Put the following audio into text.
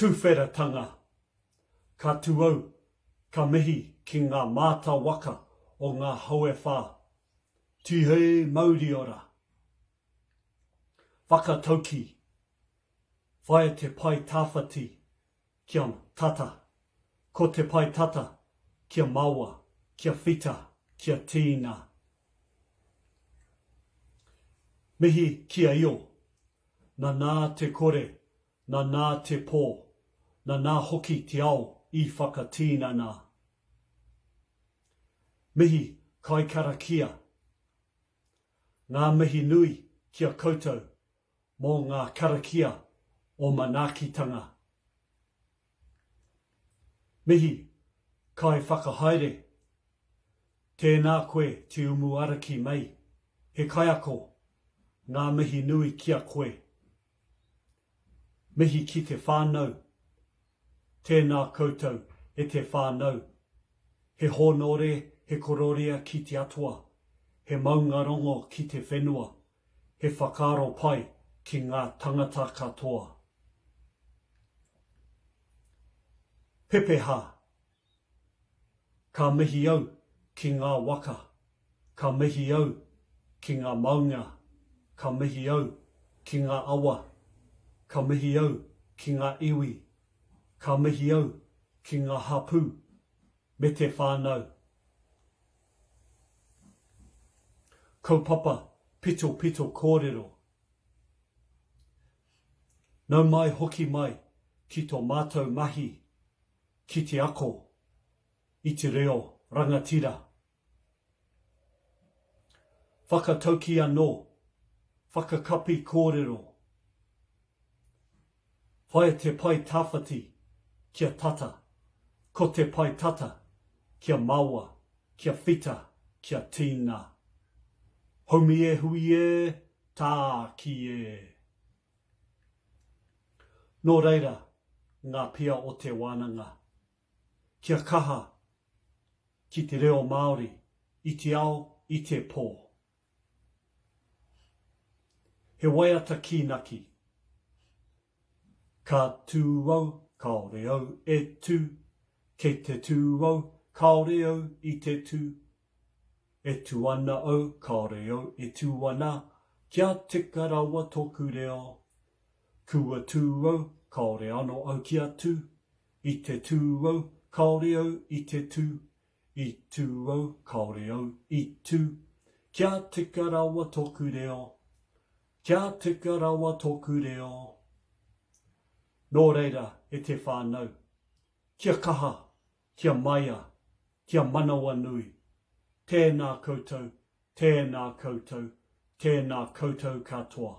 Tuwheratanga Ka tū au, ka mihi ki ngā māta waka o ngā hau e whā. Tihei mauri ora! Whakatauki Whaia te pae tāwhati kia tata. Ko te pae tata kia maoa, kia whita, kia tīna. Mihi ki a Io. Nanā te kore, nanā te pō, nanā hoki te ao i whakatīnana. Mihi kaikarakia. Ngā mihi nui ki a koutou mō ngā karakia o manaakitanga. Mihi, Kaiwhakahaere, Tēnā koe Te Umuariki Mei, he kaiako, ngā mihi nui ki a koe. Mihi ki te whānau, Tēnā koutou e te whānau. He hōnore, he kororia ki te Atua, he maungarongo ki te whenua, he whakaaro pai ki ngā tangata katoa. Pepeha Ka mihi au ki ngā waka, ka mihi au ki ngā maunga, ka mihi au ki ngā awa, ka mihi au ki ngā iwi, ka mihi au ki ngā hapū me te whānau. Kaupapa pitopito kōrero. Nau mai hoki mai ki to mātou mahi ki te ako i te reo rangatira. Whakatauki anō, whakakapi kōrero. Whaia te pae tawhiti kia tata, ko te pae tata kia maoa, kia whita, kia tīna. Haumi e hui e, tāki e. Nō reira, ngā pia o te wānanga, kia kaha ki te reo Māori i te ao, i te pō. He waiata kīnaki. Ka tū au, kāore au e tū. Kei te tū au, kāore au i te tū. E tū ana au, kāore au e tū ana, kia tika rawa tōku reo. Kua tū au, kāore ano au kia tū. I te tū au, kāore au i te tū. I tū au, kāore au i tū. Kia tika rawa tōku reo. Kia tika rawa tōku reo. Nō reira, e te whānau, kia kaha, kia maia, kia manawanui. Tēnā koutou, tēnā koutou, tēnā koutou katoa.